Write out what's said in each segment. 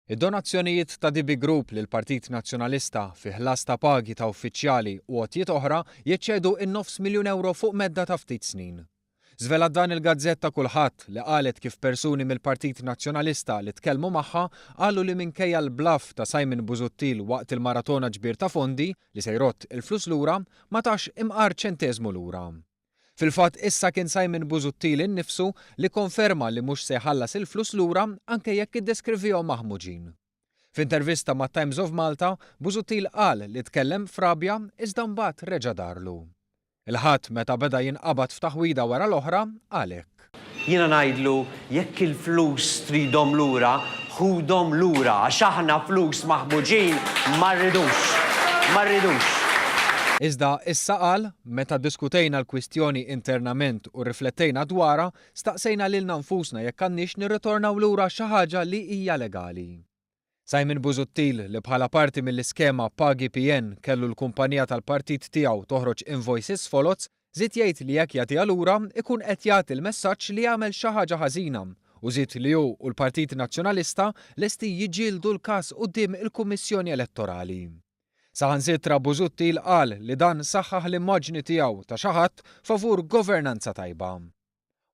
Id-donazzjonijiet ta' DB Group lill-Partit Nazzjonalista fi ħlas ta' pagi ta' uffiċjali u għotjiet oħra jeċċedu n-nofs miljun ewro fuq medda ta' ftit snin. Żvelat dan il-gazzetta Kulħadd li qalet kif persuni mill-Partit Nazzjonalista li tkellmu magħha qalu li minkejja l-bluff ta' Simon Busuttil waqt il-maratona ġbir ta' fondi li se jrodd il-flus lura, ma tax imqar ċenteżmu lura. Fil-fatt issa kien Simon Busuttil innifsu li kkonferma li mhux se jħallas il-flus lura anke jekk iddeskrivihom maħmuġin. F'intervista mat-Times of Malta, Busuttil qal li tkellem f'rabja iżda mbagħad reġa' darlu. Il-Ħadd meta beda jinqabad f'taħwida wara l-oħra, qal hekk. Jiena ngħidlu jekk il-flus tridhom lura, ħudhom lura għax aħna flus maħmuġin ma rridux. Ma rridux. Iżda issa qal, meta ddiskutejna l-kwistjoni internament u rriflettejna dwarha, staqsejna lilna nfusna jekk għandniex nirritornaw lura xi ħaġa li hija legali. Simon Busuttil, li bħala parti mill-iskema Pagi PN kellu l-kumpanija tal-partit tiegħu toħroġ invoices foloz, żied jgħid li jekk jagħtiha lura ikun qed jagħti l-messaġġ li għamel xi ħaġa ħażina u żied li hu u l-Partit Nazzjonalista lesti jiġġieldu l-każ quddiem il-Kummissjoni Elettorali. Saħansitra Busuttil qal li dan saħħaħ l-immaġni tiegħu ta' xi ħadd favur governanza tajba.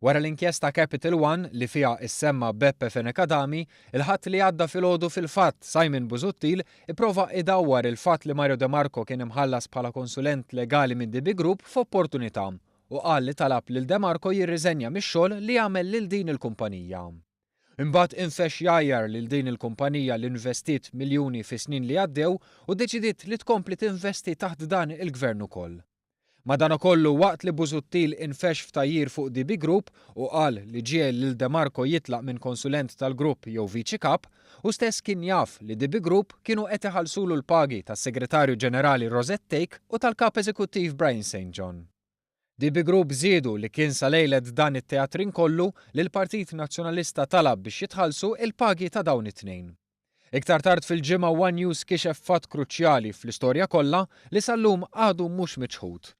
Wara l-inkjesta Capital One li fiha issemma Beppe Fenech Adami, il-Ħadd li għadda filgħodu fil-fatt Simon Busuttil ipprova idawwar il-fatt li Mario De Marco kien imħallas bħala konsulent legali minn DB Group f'opportunità u qal li talab lil De Marco jirriżenja mix-xogħol li jagħmel lil din il-kumpanija. Imbagħad infexx jgħajjar lil din il-kumpanija li nvestiet miljuni fis-snin li għaddew u ddeċidiet li tkompli tinvesti taħt dan il-Gvern ukoll. Madanakollu waqt li Busuttil infexx f'tgħajjir fuq DB Group u qal li ġiegħel lil De Marco jitlaq minn konsulent tal-grupp jew viċi kap, hu stess kien jaf li DB Group kienu qed iħallsulu l-pagi tas-Segretarju Ġenerali Rosette Thake u tal-Kap Eżekuttiv Brian Saint John. DB Group żiedu li kien sa lejlet dan it-teatrin kollu li l-Partit Nazzjonalista talab biex jitħallsu il-pagi ta' dawn it-tnejn. Iktar tard fil-ġimgħa one News kixef fatt kruċjali fl-istorja kollha li sal-lum għadu mhux miċħud.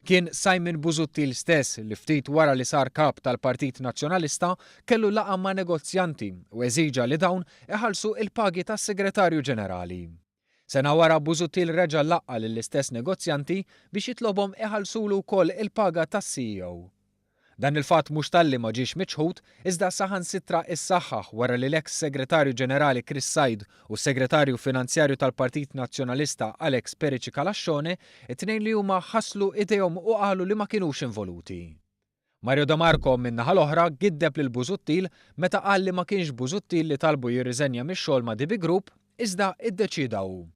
Kien Simon Busuttil stess li ftit wara li sar Kap tal-Partit Nazzjonalista kellu laqgħa ma' negozjanti u eżiġa li dawn iħallsu il-pagi tas-Segretarju Ġenerali. Sena wara Busuttil reġa' laqqa' lill-istess negozjanti biex jitlobhom iħallsulu wkoll il-paga tas-CEO. Dan il-fatt mhux talli ma ġiex miċħud, iżda saħansitra issaħħaħ wara li l-eks Segretarju Ġenerali Chris Said u s-Segretarju Finanzjarju tal-Partit Nazzjonalista Alex Perici Calascione, it-tnejn li huma ħaslu idejhom u qalu li ma kinux involuti. Mario De Marco, min-naħa l-oħra, giddeb lil Busuttil meta qal li ma kienx Busuttil li talbu jirriżenja mix-xogħol ma' DB Group, iżda iddeċieda hu.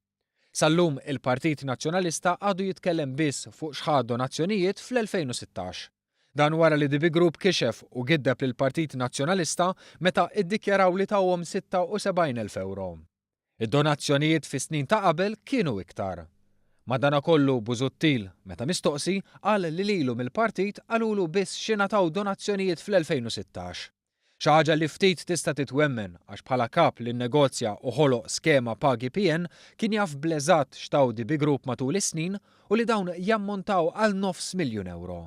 Sal-lum il-Partit Nazzjonalista għadu jitkellem biss fuq x'ħa donazzjonijiet fl-2016. Dan wara li DB Group kixef u giddeb lill-Partit Nazzjonalista meta iddikjaraw li tawhom 76,000 ewro. Id-donazzjonijiet fis-snin ta' qabel kienu iktar. Madanakollu Busuttil, meta mistoqsi, qal li lilu mill-partit qalulu biss x'ingħataw donazzjonijiet fl-2016. Xi ħaġa li ftit tista' titwemmen għax bħala kap li nnegozja u ħoloq skema pagi PN kien jaf bl-eżatt x'taw DB Group matul is-snin u li dawn jammontaw għal nofs miljun ewro.